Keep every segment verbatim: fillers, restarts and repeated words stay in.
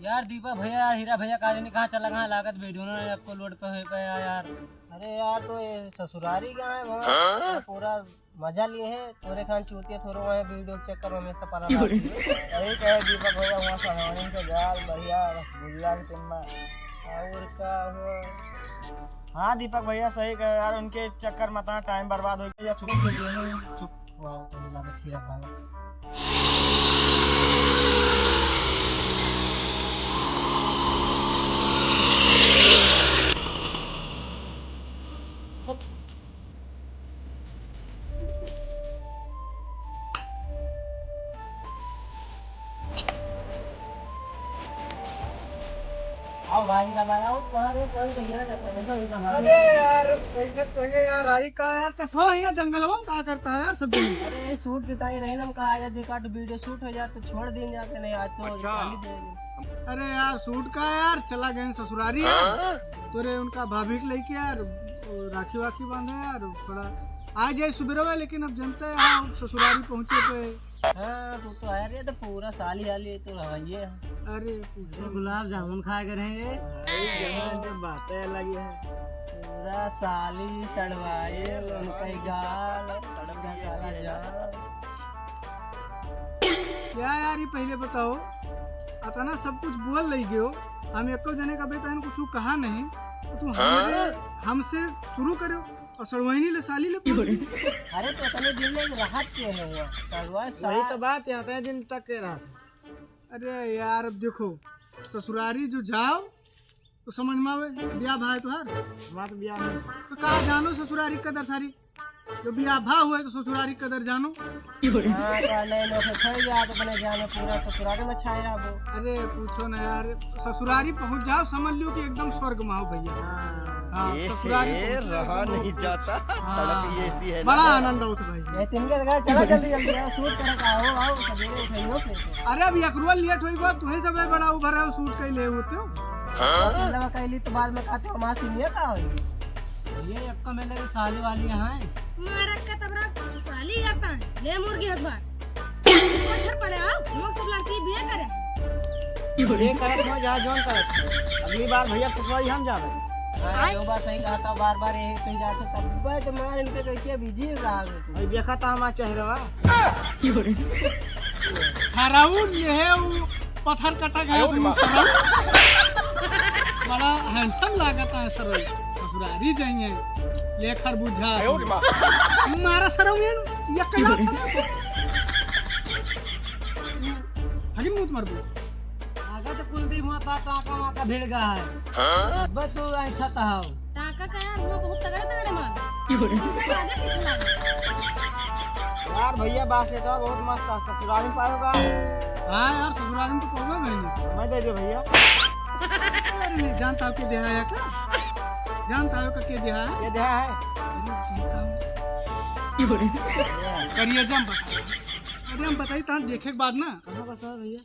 यार दीपक भैया, यार हीरा भैया का जाने कहाँ चला गया, लागत वीडियो ना एको लोड पे होए पे यार। अरे यार, तो ये ससुरारी गया है वहाँ, हाँ? पूरा मजा लिए है। तोरे खान चूतिया थोड़ो वहाँ वीडियो के चक्कर में हमेशा पड़ा रहती है। वही कहे दीपक भैया, वहाँ सहानी के जाल, बढ़िया रसगुल्ला के तिम्मा। और का हो? हाँ दीपक भैया सही कहे यार, उनके चक्कर में इतना टाइम बर्बाद हो गया। चुप, चुप, चुप। वाह, तो लागत हीरा भागा। आओ भाई, ना भाई, आओ, कहाँ रे, कौन भैया? अरे यार, कैसे, कैसे यार, आई का यार, तो सो यहाँ जंगलवा में का करता है यार सब दिन? अरे, शूट की ताई रही ना, हम कहा, आज देखा तो वीडियो शूट हो जाए, तो छोड़ दिन जाते, नहीं, आज तो अच्छा। खाली दे दे। अरे यार, शूट का यार, चला गए ससुरारी यार। हाँ? तोरे उनका भाभी के लेके यार, वो राखी वाखी बांधे यार, थोड़ा आ जाए सुबेरवा, लेकिन अब जनते हैं, हाँ, ससुरारी पहुँचे पे। हाँ, तू तो आया रे, तो पूरा साली आली तो हवाइए है। अरे, पूछो। अरे, गुलाब जामुन खाए के रहेंगे। अरे, जहाँ जब बातें अलग ही है। पूरा साली सड़वाए, उनका ही गाल, पूरा काला जाल। क्या यार, ये पहले बताओ, अतना सब कुछ बोल रही गयो, हम एको जने का बेटा कुछ कहा नहीं, तो तू हमरे, हाँ? हमसे शुरू करो। और सड़वाइनी ले साली ले पहुंच गई। अरे तो इतने दिन ले रहत के है हुआ? सड़वा वही सा- तो बात है, इतने दिन तक के रहत। अरे यार, अब देखो, ससुरारी जो जाओ तो समझ में आवे, ब्याह भाई तोहार। हमार तो ब्याह नहीं। तो का जानो ससुरारी कदर सारी? जो ब्याह भा हुए तो ससुरारी कदर जानो। हाँ, तो नहीं लोग खोई गया तो अपने जाने पूरा ससुरारी में छाए रहबो। अरे पूछो ना यार, ससुरारी पहुंच जाओ, समझ लियो कि एकदम स्वर्ग में हो भैया। हाँ। हाँ, ये ससुरारी पहुंच रहा एकदम नहीं जाता, हाँ। तड़प ही ऐसी है ना। बड़ा आनंद आवत भाई। ये तीन के जगह चला जल्दी जल्दी, आओ, शूट करे का, आओ, आओ, सवेरे उठाइयो फिर। अरे अब यकरुआ लेट होई बा, तुम्हें सब बड़ा उभर है, शूट कई ले होते हो। हाँ? पहले कैली तो बाद में कहते हो, हमारा सीनियर का होई? ये एक तो मिले के साली वाली हैं। मारा का तबरा साली आता है। ले मुर्गी हक बार। मच्छर पड़े आओ, हम लोग सब लड़की बिया करे। ये करत हो जा जोन करत। अगली बार भैया ससुरारी हम जावे। हाँ, जो बात सही कहा था, बार बार यही कही जाते तब तो मार इनके कैसे बिजी रहा। भाई देखा था हमारा चेहरवा। सराउन ये है वो पत्थर कटा गया आयो रे माँ। सराउन। बड़ा हैंडसम लागत है सर। ससुरारी जाइए। ले खरबूजा। आयो रे माँ। मारा सराउन ये कला। हगिन मुत मर दो। आगे तो कुलदीप हुआ था, टाका वाका भिड़ गया है। हाँ? अब तू ऐसा था हो। टाका का यार, वो बहुत तगड़े तगड़े माल। क्यों रे? तुमसे तो आगे पीछे लगा। यार भैया, बास लेटवा बहुत मस्त है, ससुराल में पाएगा। हाँ यार, ससुराल में तो पाऊंगा मैं नहीं। मैं दे दे भैया। अरे नहीं, जानता हो के दिया है का? जानता हो का के दिया है? ये दिया है। अरे जी काम। क्यों रे? करिए जम बस। अरे हम बताई, तहाँ देखे के बाद ना। कहाँ बसा है भैया?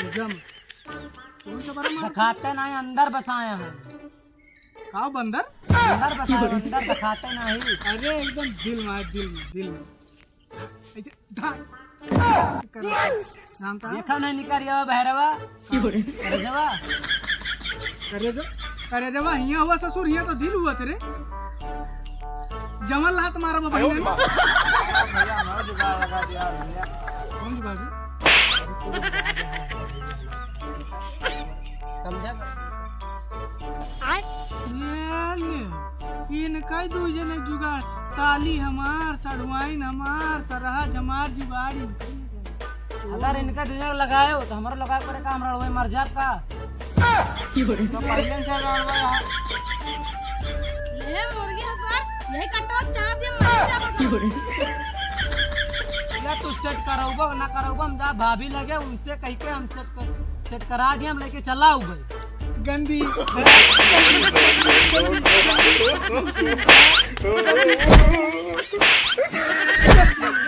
जम। कौन सा बड़ा मार? दिखाते नहीं, अंदर बसाए हैं। का बंदर? अंदर बसाए, अंदर दिखाते नहीं। अरे एकदम दिल में, दिल में, दिल में। ऐसे धार। जानता है? देखा नहीं निकल गया भैरवा। करे जवा। करे जो, करे जवा, हियाँ हुआ ससुर, हियाँ तो दिल हुआ तेरे। जमल लात मारा वो आयो बहिन। माँ। भैया, हमारा जुगाड़ लगा दिया भैया। कौन जुगाड़ है? समझा? ये ले, इनका ही दू जने जुगाड़, साली हमार, सढ़ुआइन हमार, सरहज हमार जुगाड़ इनका ही है। अगर इनका डिनर लगाए हो, तो हमारा लगा पड़े का, हमरा वही मर जात का? तो पहले से लड़वा यार। ले मुर्गी हमार, यही कटवा चाप दिया, मर जा बस। या तू सेट करौबा ना करौबा, हम जा भाभी लगे, उनसे कह के हम सेट कर, सेट करा दिया, हम लेके चला आऊ भाई। गंदी।